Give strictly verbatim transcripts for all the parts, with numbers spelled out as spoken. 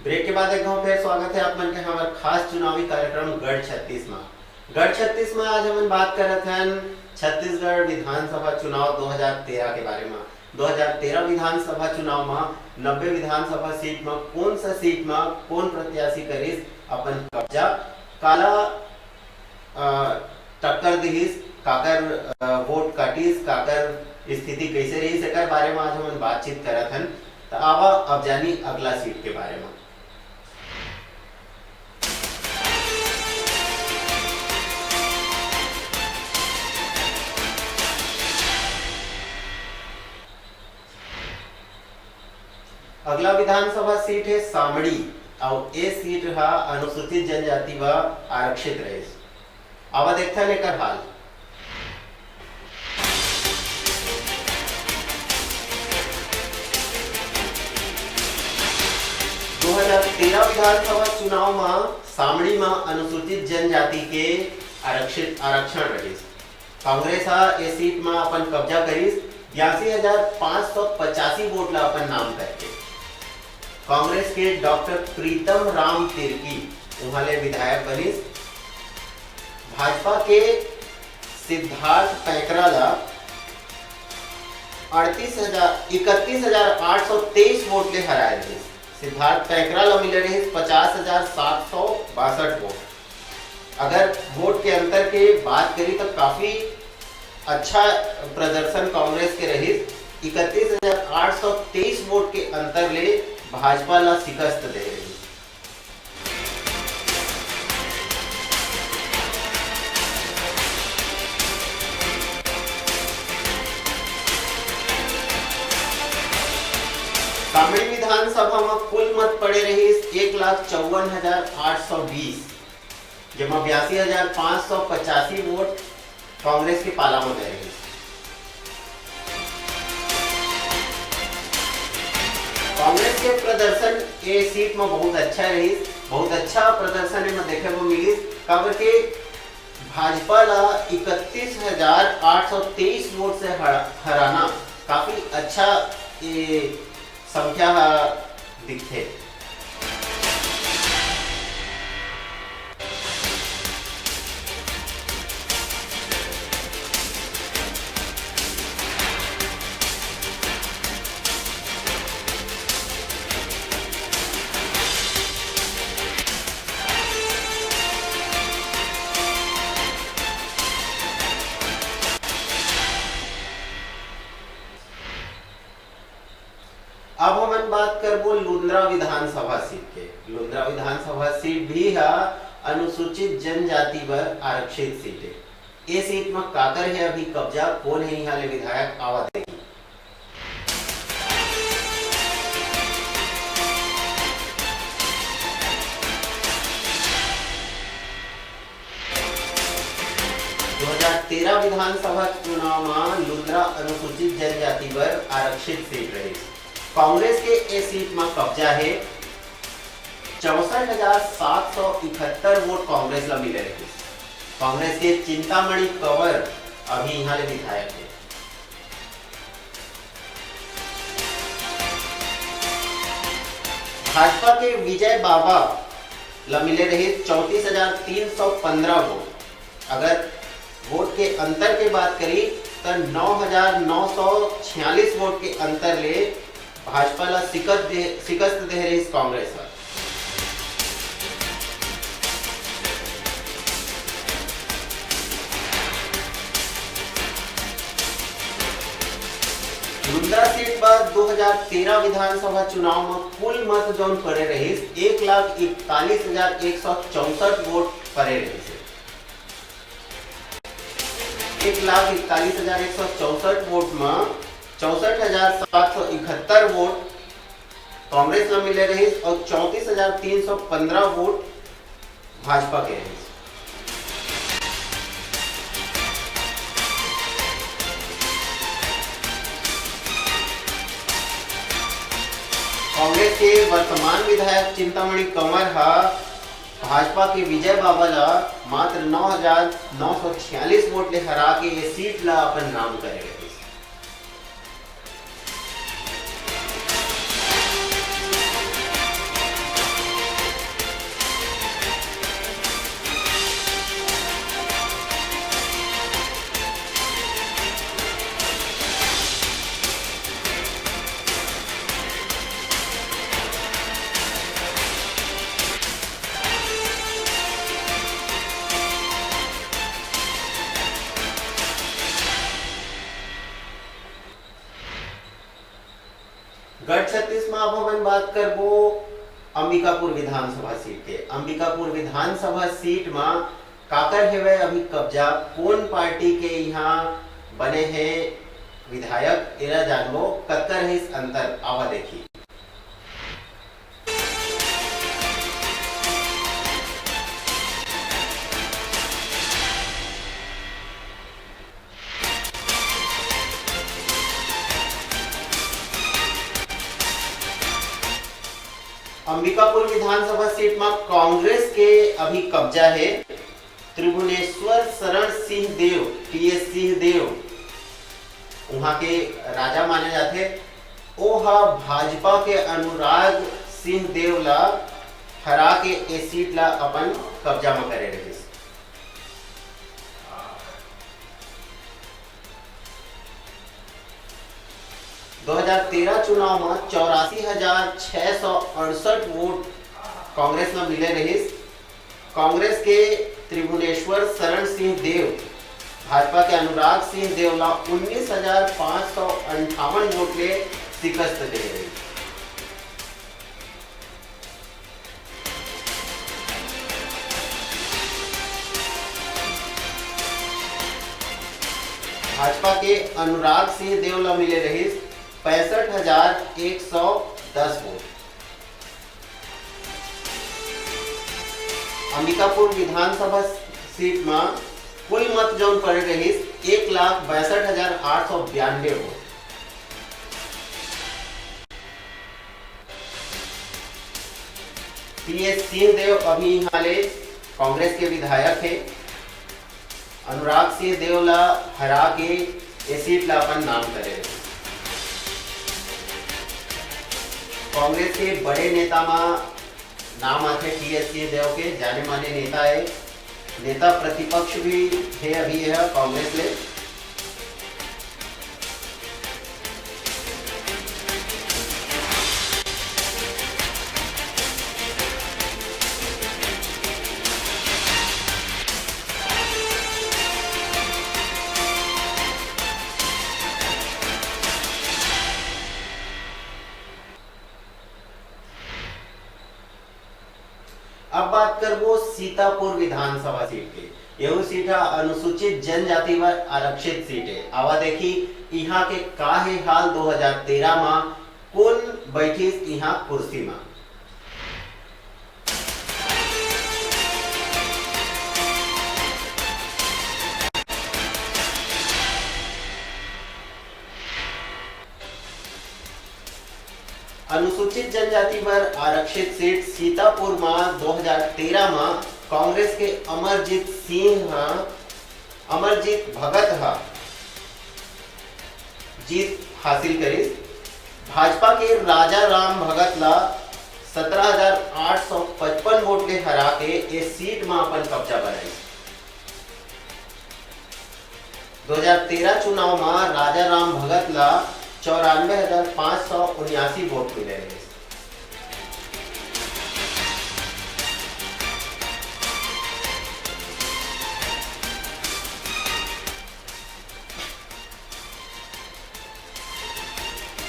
Break के बाद एक घाव फिर स्वागत है आप मन के हमर खास चुनावी कार्यक्रम गढ़ छत्तीस मा। गढ़ छत्तीस मा आज हमन बात करत हन छत्तीसगढ़ विधानसभा चुनाव दो हज़ार तेरह के बारे मा। दो हज़ार तेरह विधानसभा चुनाव मा नब्बे विधानसभा सीट मा कौन सा सीट मा कौन प्रत्याशी करिस अपन कब्जा, काला अ, टक्कर दिहिस, काकर, अ, वोट काटिस, काकर स्थिति कैसे रहिस, एकर बारे में आज हमन बातचीत करत हन। त आवा अब जानी अगला सीट के बारे में। अगला विधानसभा सीट है सामड़ी, अउ ए सीट हा अनुसूचित जनजाति व आरक्षित रहिस। आवा देखथन एकर हाल। दो हज़ार तेरह विधानसभा चुनाव म सामड़ी म अनुसूचित जनजाति के आरक्षित, आरक्षण रहिस। कांग्रेस ह ए सीट म अपन कब्जा करिस, बयासी हजार पाँच सौ पचासी वोट ला अपन नाम करके। कांग्रेस के डॉक्टर प्रीतम राम तिर्की उहाँ ले विधायक बनिस। भाजपा के सिद्धार्थ पैकरा ला अड़तीस हजार, इकतीस हजार आठ सौ तेईस वोट ले हराए रहिस। सिद्धार्थ पैकरा ला मिले रहिस पचास हजार सात सौ बासठ वोट। अगर वोट के अंतर के बात करी तो काफी अच्छा प्रदर्शन कांग्रेस के रहिस। इकतीस हजार आठ सौ तेईस वोट के अंतर ले भाजपा ला शिकस्त दे रहिस। सामड़ी विधानसभा म कुल मत पड़े रहिस एक लाख चौवन हजार आठ सौ बीस, जेमा बयासी हजार पाँच सौ पचासी वोट कांग्रेस के पाला म गए रहिस। कांग्रेस के प्रदर्शन ए सीट म बहुत अच्छा रहिस, बहुत अच्छा प्रदर्शन एमा देखे बर मिलिस, काबर के भाजपा ला इकतीस हजार आठ सौ तेईस वोट से हरा-, हराना काफी अच्छा ये संख्या ह दिखथे। अब हमन बात करबो लुंद्रा विधानसभा सीट के। लुंद्रा विधानसभा सीट भी ह अनुसूचित जनजाति बर आरक्षित सीट हे। ए सीट म काकर हे अभी कब्जा, कोन हे इहाँ ले विधायक, आवा देखी। दो हज़ार तेरह विधानसभा चुनाव म लुंद्रा अनुसूचित जनजाति बर आरक्षित सीट रहिस। कांग्रेस के ए सीट म कब्जा हे। चौसठ हजार सात सौ इकहत्तर वोट कांग्रेस ला मिले रहिस। कांग्रेस के चिंतामणि कंवर अभी इहाँ ले विधायक हे। भाजपा के विजय बाबा ल मिले रहिस चौंतीस हजार तीन सौ पंद्रह वोट। अगर वोट के अंतर के बात करी, त नौ हजार नौ सौ छियालीस वोट के अंतर ले भाजपा ल शिकस्त दे, शिकस्त दे रहिस कांग्रेस ह। लुंद्रा सीट पर दो हज़ार तेरह विधानसभा चुनाव म कुल मत जौन पड़े रहिस, एक लाख इकतालीस हजार एक सौ चौसठ वोट पड़े रहिस। एक लाख इकतालीस हजार एक सौ चौसठ वोट म चौसठ हजार सात सौ इकहत्तर वोट कांग्रेस ल मिले रहिस अउ चौंतीस हजार तीन सौ पंद्रह वोट भाजपा के रहिस। कांग्रेस के वर्तमान विधायक चिंतामणि कंवर ह भाजपा के विजय बाबा ल मात्र नौ हजार नौ सौ छियालीस वोट ले हरा के ये सीट ल अपन नाम करे रहिस। गढ़ छत्तीस में अब हमन बात करबो अंबिकापुर विधानसभा सीट के। अंबिकापुर विधानसभा सीट में काकर हेवय अभी कब्जा, कोन पार्टी के इहाँ बने हे विधायक, एला जानबो। कतका रहिस अंतर, आवा देखी। अंबिकापुर विधानसभा सीट म कांग्रेस के अभी कब्जा हे। त्रिभुवनेश्वर शरण सिंह देव, टीएस सिंह देव, उहाँ के राजा माने जाथे, ओ ह भाजपा के अनुराग सिंह देव ला हरा के ए सीट ला अपन कब्जा म करे रहिस। दो हज़ार तेरह चुनाव म चौरासी हजार छह सौ अड़सठ वोट कांग्रेस ल मिले रहिस। कांग्रेस के त्रिभुवनेश्वर शरण सिंह देव भाजपा के अनुराग सिंह देव ल उन्नीस हजार पाँच सौ अंठावन वोट ले शिकस्त दे रहिस। भाजपा के अनुराग सिंह देव ल मिले रहिस पैंसठ हजार एक सौ दस वोट। अंबिकापुर विधानसभा सीट म कुल मत जौन पड़े रहिस एक लाख बासठ हजार आठ सौ बयानबे वोट। टीएस सिंह देव अभी इहाँ ले कांग्रेस के विधायक हे। अनुराग सिंह देव ला हरा के ए सीट ला अपन नाम करे। कांग्रेस के बड़े नेता मा नाम आथे टीएस सिंह देव के, जाने माने नेता हे, नेता प्रतिपक्ष भी हे अभी यह कांग्रेस ले। अब बात करबो सीतापुर विधानसभा सीट के। यहू सीट ह अनुसूचित जनजाति बर आरक्षित सीट हे। आवा देखी इहाँ के का हे हाल दो हज़ार तेरह मा, कोन बैठिस इहाँ कुर्सी मा। अनुसूचित जनजाति बर आरक्षित सीट सीतापुर म दो हज़ार तेरह म कांग्रेस के अमरजीत सिंह ह, अमरजीत भगत ह जीत हासिल करिस। भाजपा के राजा राम भगत ल सत्रह हजार आठ सौ पचपन वोट ले हरा के ए सीट म अपन कब्जा बनाइस। दो हज़ार तेरह चुनाव म राजा राम भगत ल चौरानवे हजार पाँच सौ उन्यासी वोट मिले रहिस।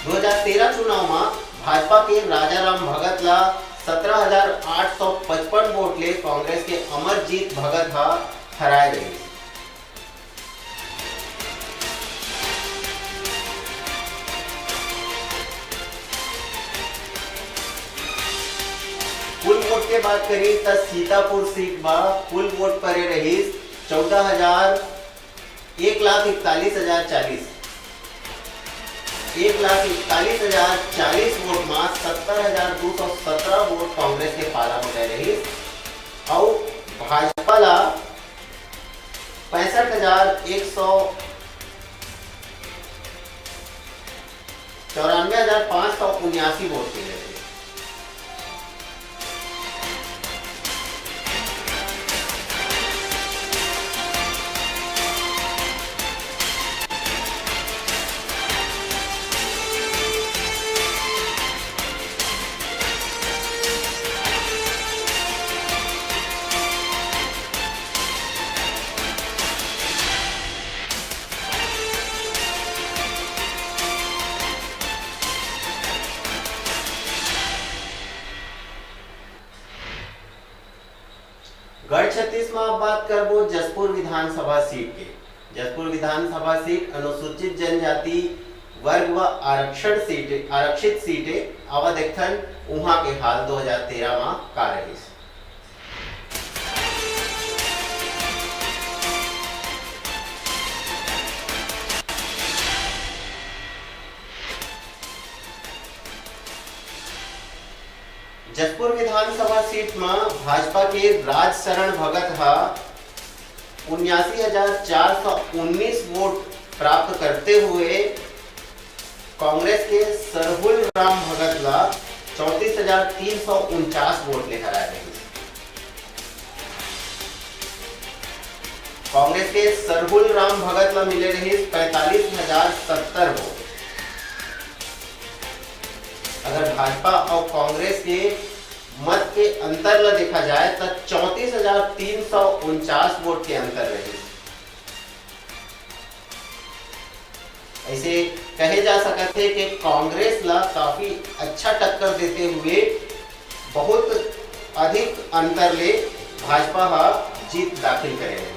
दो हज़ार तेरह चुनाव म भाजपा के राजा राम भगत ल सत्रह हजार आठ सौ पचपन वोट ले कांग्रेस के अमरजीत भगत ह हराए रहिस। कुल वोट के बात करी त सीतापुर सीट म कुल वोट परे रहिस चौदह हजार, एक लाख इकतालीस हजार चालीस, एक लाख इकतालीस हजार चालीस वोट म सत्तर हजार दो सौ सत्रह वोट कांग्रेस के पाला म गए रहिस। अउ भाजपा ला पैंसठ हजार एक सौ चौरानवे हजार पाँच सौ उन्यासी वोट मिले थे। गढ़ छत्तीस में अब बात करबो जशपुर विधानसभा सीट के। जशपुर विधानसभा सीट अनुसूचित जनजाति वर्ग व आरक्षण सीट, आरक्षित सीट ए। आवा देखथन उहाँ के हाल दो हज़ार तेरह में का रहिस। जशपुर विधानसभा सीट म भाजपा के राज शरण भगत ह उन्यासी हजार चार सौ उन्नीस वोट प्राप्त करते हुए कांग्रेस के सरहुल राम भगत ला चौंतीस हजार तीन सौ उनचास वोट ले हराए रहिस। कांग्रेस के सरहुल राम भगत ला मिले रहिस पैंतालीस हजार सत्तर वोट। अगर भाजपा और कांग्रेस के मत के अंतर ला देखा जाए, त चौंतीस हजार तीन सौ उनचास वोट के अंतर रहिस। ऐसे कहे जा सकत हे कि कांग्रेस ला काफी अच्छा टक्कर देते हुए बहुत अधिक अंतर ले भाजपा ह जीत दाखिल करे रहिस।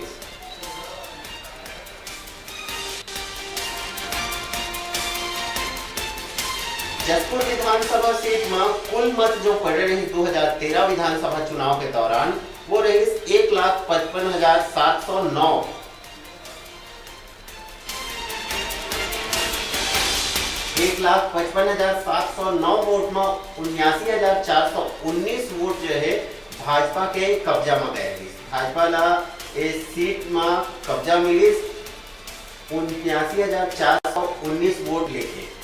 जशपुर विधानसभा सीट म कुल मत जो पड़े रहिस दो हज़ार तेरह विधानसभा चुनाव के दौरान, वो रहिस एक लाख पचपन हजार सात सौ नौ। एक लाख पचपन हजार सात सौ नौ वोट म उन्यासी हजार चार सौ उन्नीस वोट जो है भाजपा के कब्जा म गए रहिस। भाजपा ला इस सीट म कब्जा मिलिस उन्यासी हजार चार सौ उन्नीस वोट लेके।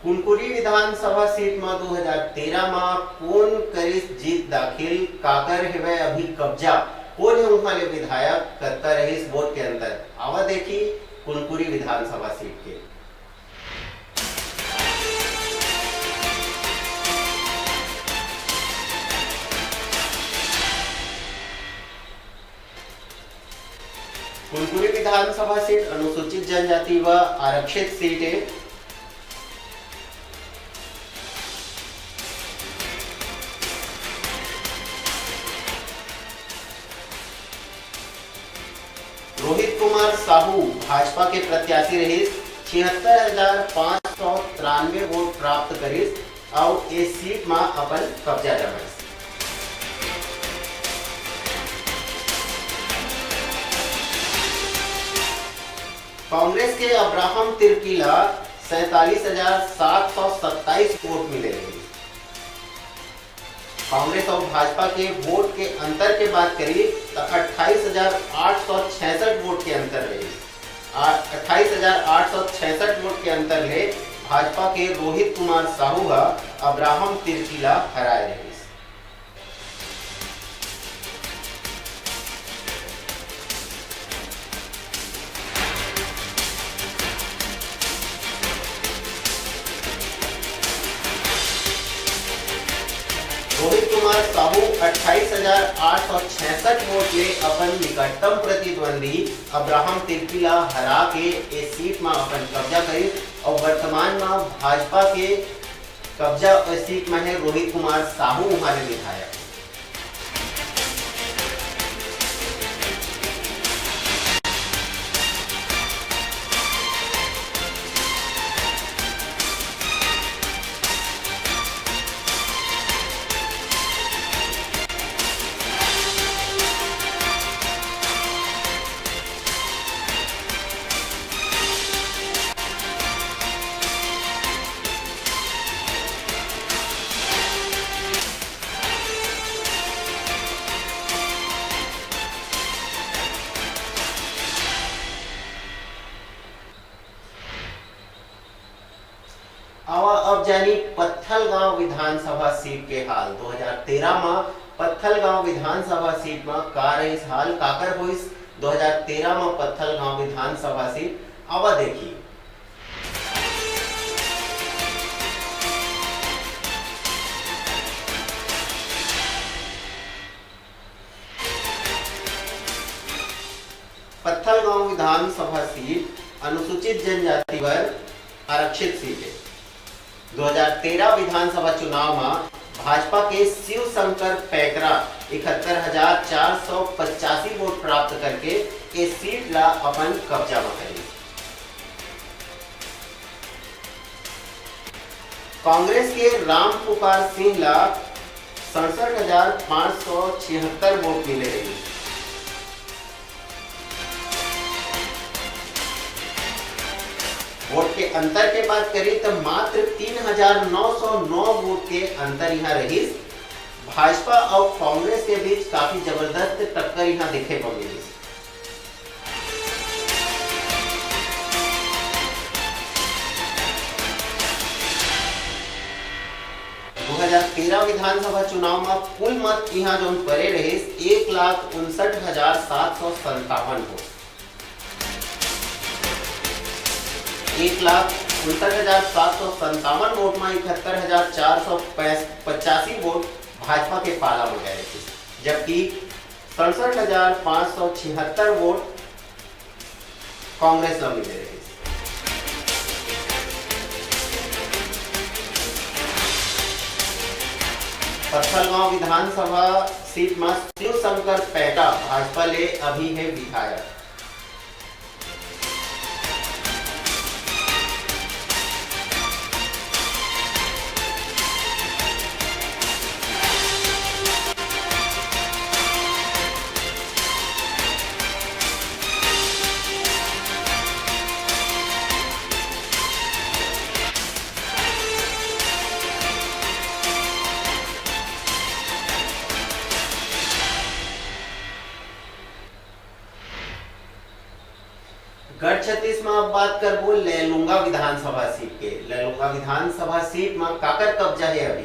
कुनकुरी विधानसभा सीट म दो हज़ार तेरह म कोन करिस जीत दाखिल, काकर हेवय अभी कब्जा, कोन हे उहां ले विधायक, कतका रहिस वोट के अंतर? आवा देखी कुनकुरी विधानसभा सीट के। कुनकुरी विधानसभा सीट अनुसूचित जनजाति व आरक्षित सीट ए। रोहित कुमार साहू भाजपा के प्रत्याशी रहिस, छिहत्तर हजार पाँच सौ तिरानवे वोट प्राप्त करिस अउ ए सीट म अपन कब्जा जमाइस। कांग्रेस के अब्राहम तिर्की ला सैंतालीस हजार सात सौ सत्ताईस वोट मिले रहिस। कांग्रेस अउ भाजपा के वोट के अंतर के बात करी, त अट्ठाईस हजार आठ सौ छियासठ वोट के अंतर रहिस। आ, अट्ठाईस हजार आठ सौ छियासठ वोट के अंतर ले भाजपा के रोहित कुमार साहू ह अब्राहम तिर्की ला हराए रहिस। रोहित कुमार साहू अट्ठाईस हजार आठ सौ छियासठ वोट ले अपन निकटतम प्रतिद्वंदी अब्राहम तिर्की ला हरा के ए सीट म अपन कब्जा करिस अउ वर्तमान म भाजपा के कब्जा ए सीट म हे रोहित कुमार साहू उहाँ ले विधायक। जानी पत्थलगांव विधानसभा सीट के हाल। दो हज़ार तेरह म पत्थलगांव विधानसभा सीट म का रहिस हाल, काकर होइस दो हज़ार तेरह म पत्थलगांव विधानसभा सीट? आवा देखी। पत्थलगांव विधानसभा सीट अनुसूचित जनजाति बर आरक्षित सीट हे। दो हज़ार तेरह विधानसभा चुनाव म भाजपा के शिव शंकर पैकरा इकहत्तर हजार चार सौ पचासी वोट प्राप्त करके ए सीट ला अपन कब्जा म करिस। कांग्रेस के राम पुकार सिंह ला सड़सठ हजार पाँच सौ छिहत्तर वोट मिले रहिस। वोट के अंतर के बात करी त मात्र तीन हजार नौ सौ नौ वोट के अंतर इहां रहिस। भाजपा अउ कांग्रेस के बीच काफी जबरदस्त टक्कर इहां देखे बर मिलिस। दो हज़ार तेरह विधानसभा चुनाव म कुल मत इहां जौन परे रहिस, एक लाख उनसठ हजार सात सौ संतावन वोट। एक लाख उनसठ हजार सात सौ संतावन वोट म इकहत्तर हजार चार सौ पचासी वोट भाजपा के पाला म गए रहिस, जबकि सड़सठ हजार पाँच सौ छिहत्तर वोट कांग्रेस ल मिले रहिस। पत्थलगांव विधानसभा सीट म शिव शंकर पैकरा भाजपा ले अभी हे विधायक। गढ़ छत्तीस म अब बात करबो लैलूंगा विधानसभा सीट के। लैलूंगा विधानसभा सीट म काकर कब्जा हे अभी?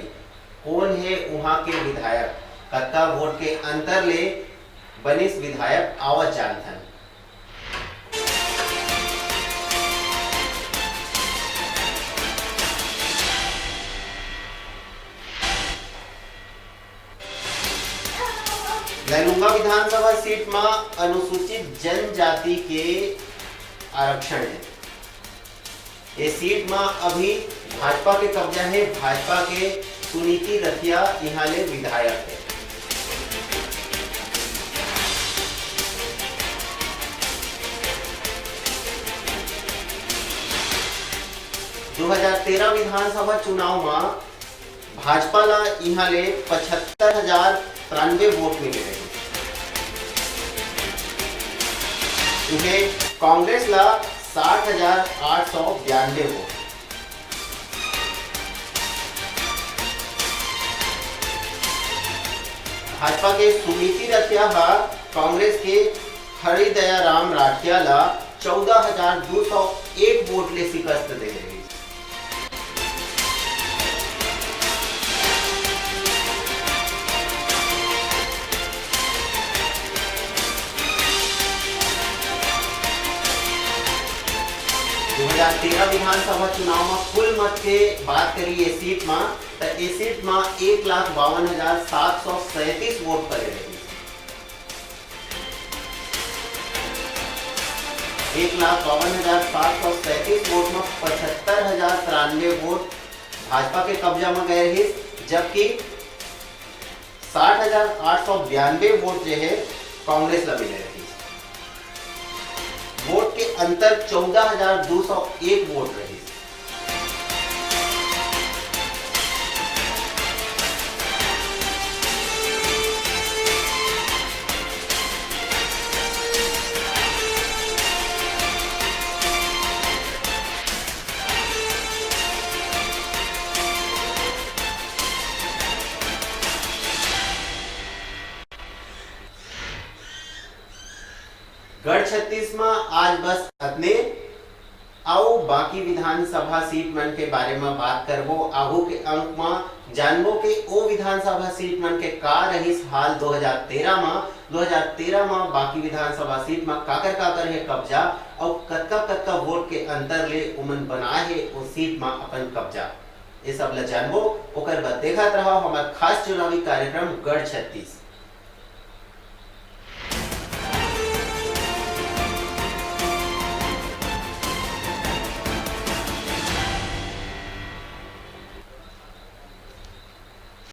कोन हे उहां के विधायक? कतका वोट के अंतर ले बनिस विधायक? आवत जानथन। लैलूंगा विधानसभा सीट म अनुसूचित जनजाति के आरक्षण हे। ये सीट म अभी भाजपा के कब्जा हे। भाजपा के सुनीति रथिया इहां ले विधायक हे। दो हज़ार तेरह विधानसभा चुनाव म भाजपा ला इहां ले पचहत्तर हजार तिरानवे वोट मिले रहे। उहें कांग्रेस ला साठ हजार आठ सौ बयानवे वोट। भाजपा के सुनीति रथिया हा कांग्रेस के हरिदया राम राठिया ला चौदह हजार दो सौ एक वोट ले शिकस्त दे रही। दो हज़ार तेरह विधानसभा चुनाव म कुल मत के बात करी ये सीट म, त ये सीट म एक लाख बावन हजार सात सौ सैंतीस वोट परे रही। एक लाख बावन हजार सात सौ सैंतीस वोट म पचहत्तर हजार तिरानवे वोट भाजपा के कब्जा म गए रहिस, जबकि साठ हजार आठ सौ बयानवे वोट जे हे कांग्रेस ल मिले रहिस। वोट के अंतर चौदह हजार दो सौ एक वोट रहिस। गढ़ छत्तीस म आज बस अतने। अउ बाकी विधानसभा सीट मन के बारे म बात करबो। आगू के अंक म जानबो के ओ विधानसभा सीट मन के का रहिस हाल दो हज़ार तेरह म, दो हज़ार तेरह म बाकी विधानसभा सीट म काकर काकर हे कब्जा अउ कतका कतका वोट के अंतर ले ओमन बनाए हे ओ सीट म अपन कब्जा। ये सब ल जानबो। ओकर बाद देखत रहव हमर खास चुनावी कार्यक्रम गढ़ छत्तीस।